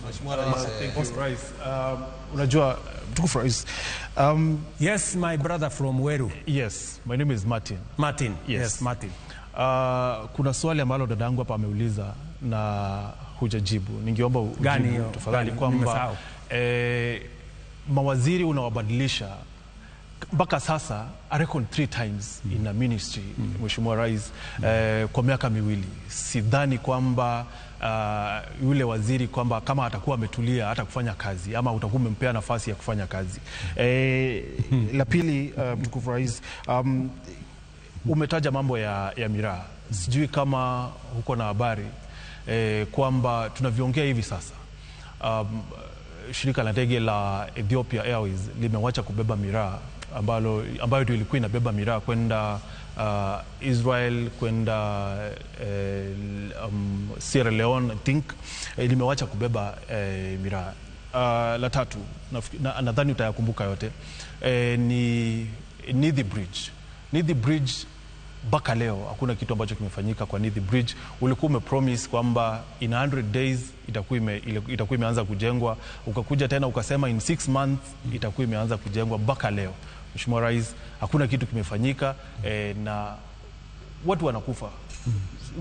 Mheshimiwa Rais, Thank you, Rais. Unajua mtukufu Rais. Yes, my brother from Weru. Yes, my name is Martin. Martin. Yes. Yes, Martin. Kuna swali ambalo dadangu hapa ameuliza na hujajibu. Ningeomba Gani ujibu hiyo? tafadhali Gani? kwamba Nimesahau. Mawaziri unawabadilisha mpaka sasa, I reckon three times in a ministry, Mheshimiwa Rais, kwa miaka 2. Sidhani kwamba yule waziri kwamba kama atakuwa ametulia hata kufanya kazi ama utakuwa umempea nafasi ya kufanya kazi. La pili, mtukufu Rais, umetaja mambo ya miraa. Sijui kama huko na habari kwamba tunavyoongea hivi sasa, shirika la ndege la Ethiopia Airways limewacha kubeba miraa ambayo ndio ilikuwa inabeba miraa kwenda Israel, kwenda Sierra Leone, I think, limewacha kubeba miraa. La tatu, nadhani utayakumbuka yote, ni Nithi Bridge. Nithi Bridge mpaka leo hakuna kitu ambacho kimefanyika kwa Nithi Bridge. Ulikuwa umepromise kwamba in 100 days itakuwa imeanza kujengwa, ukakuja tena ukasema in 6 months itakuwa imeanza kujengwa. Mpaka leo Mheshimiwa Rais, hakuna kitu kimefanyika, na watu wanakufa.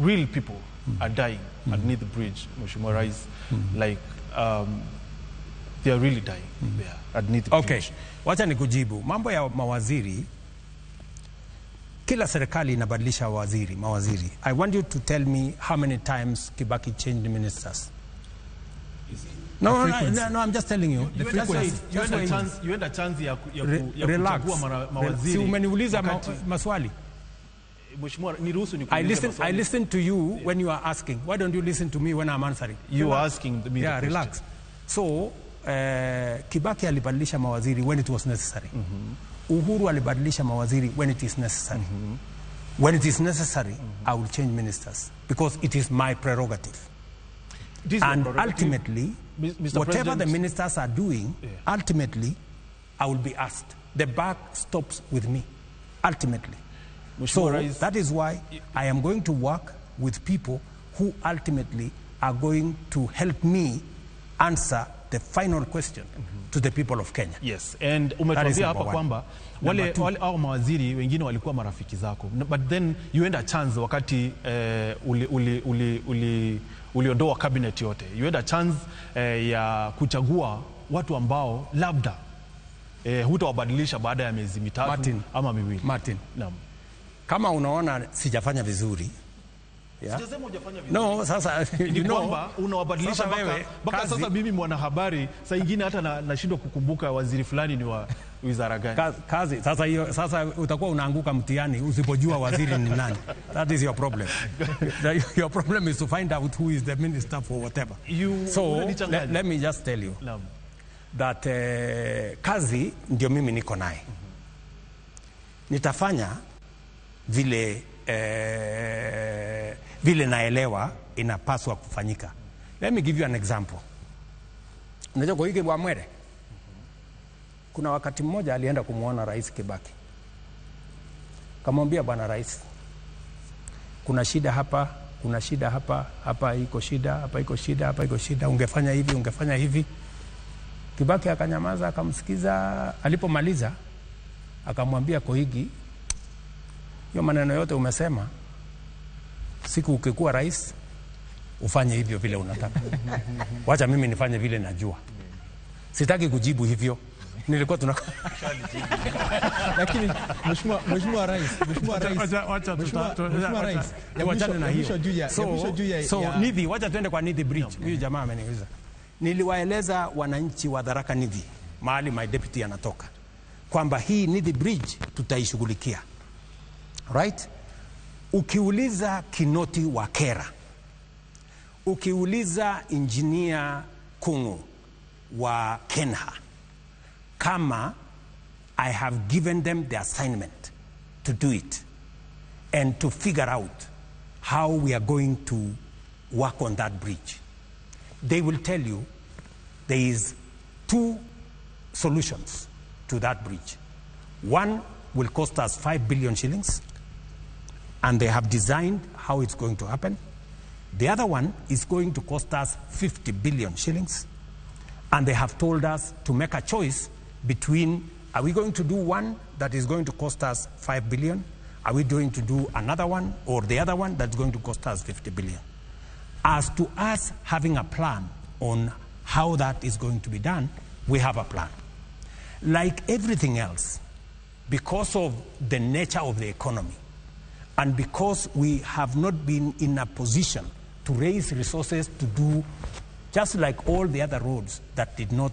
Real people are dying at Nithi Bridge, Mheshimiwa Rais. Like they are really dying there at Nithi Okay, Bridge. wacha nikujibu mambo ya mawaziri. Kila serikali inabadilisha mawaziri. I want you to tell me how many times Kibaki changed ministers. No, no, no, no, I'm just telling you. You Just wait, just wait. You had a chance ya Relax. kuchagua mawaziri. Si umeniuliza wakati- maswali. Mheshimiwa, niruhusu nikuulize I maswali. listen to you when you are asking. Why don't you listen to me when I'm answering? You are asking me the Yeah, question. relax. So, Kibaki alibadilisha mawaziri when it was necessary. Uhuru alibadilisha mawaziri when it is necessary. When it is necessary, I will change ministers because it is my prerogative. It is your And prerogative. ultimately, Mr. whatever the President- ministers are doing, ultimately, I will be asked. The buck stops with me, ultimately. Mheshimiwa So Rais, that is why I am going to work with people who ultimately are going to help me answer the final question to the people of Kenya. Yes, and That is umetuambia number hapa one. kwamba Number wale, two. wale au mawaziri wengine walikuwa marafiki zako, but then you had a chance wakati uliondoa cabinet yote, you had a chance ya kuchagua watu ambao labda hutawabadilisha baada ya miezi 3 Martin. ama 2. Martin. Naam. Kama unaona sijafanya vizuri, yeah? Sijasema hujafanya vizuri. No, sasa, Ni you know, kwamba unawabadilisha sasa wewe, mpaka sasa mimi mwanahabari saa ingine hata nashindwa kukumbuka waziri fulani ni wa wizara gani. Kazi sasa hiyo, sasa utakuwa unaanguka mtihani usipojua waziri ni nani. That is your problem. Your problem is to find out who is the minister for whatever. You So unanichanganya. let me just tell you Naam. that kazi ndio mimi niko naye. Nitafanya vile naelewa inapaswa kufanyika. Let me give you an example. Unajua Koigi Wamwere? Kuna wakati mmoja alienda kumuona Rais Kibaki. Kamwambia, Bwana Rais, kuna shida hapa, kuna shida hapa, hapa iko shida, hapa iko shida, hapa iko shida, ungefanya hivi, ungefanya hivi. Kibaki akanyamaza, akamsikiza. Alipomaliza akamwambia Koigi, hiyo maneno yote umesema, siku ukikuwa rais ufanye hivyo vile unataka. Wacha mimi nifanye vile najua. Sitaki kujibu hivyo. Nilikuwa tuna Lakini Mheshimiwa Rais, Mheshimiwa Rais, Wacha, wacha, Mheshimiwa, tuta, Mheshimiwa wacha, Rais, ya tuachane mwisho, na ya hiyo. mwisho juu ya, ya mwisho juu ya, So, ya Nithi, wacha tuende kwa Nithi Bridge. Huyu jamaa ameniuliza. Niliwaeleza wananchi wa Tharaka Nithi, mahali my deputy anatoka, kwamba hii Nithi Bridge tutaishughulikia. Right? Ukiuliza Kinoti wa Kera, ukiuliza engineer Kungu wa Kenha, kama I have given them the assignment to do it and to figure out how we are going to work on that bridge, they will tell you there is 2 solutions to that bridge. One will cost us 5 billion shillings, and they have designed how it's going to happen. The other one is going to cost us 50 billion shillings, And they have told us to make a choice between, are we going to do one that is going to cost us 5 billion? Are we going to do another one or the other one that's going to cost us 50 billion? As to us having a plan on how that is going to be done, we have a plan. Like everything else, because of the nature of the economy, and because we have not been in a position to raise resources to do just like all the other roads that did not,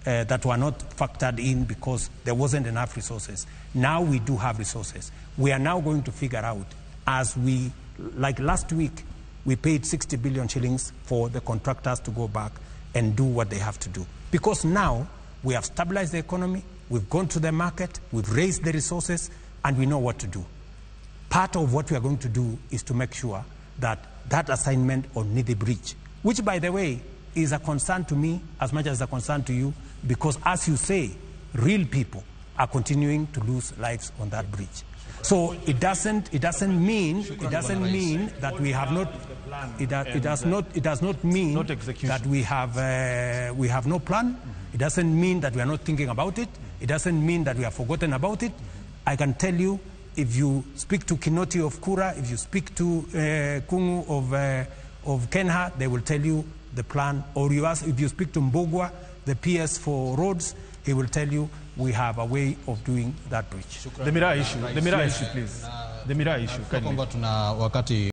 that were not factored in because there wasn't enough resources. Now we do have resources. We are now going to figure out, as we, like last week, we paid 60 billion shillings for the contractors to go back and do what they have to do. Because now we have stabilized the economy, we've gone to the market, we've raised the resources, and we know what to do. Part of what we are going to do is to make sure that that assignment on Nithi Bridge, which, by the way, is a concern to me as much as a concern to you, because as you say, real people are continuing to lose lives on that bridge. So it doesn't mean that we have not, it does not mean that we have no plan. It doesn't mean that we are not thinking about it. It doesn't mean that we have forgotten about it. I can tell you, if you speak to Kinoti of Kura, if you speak to Kungu of Kenha, they will tell you the plan. Or you ask, if you speak to Mbogwa, the PS for roads, he will tell you we have a way of doing that bridge. The Miraa issue, the Miraa issue, please. The Miraa issue. Kwamba tuna wakati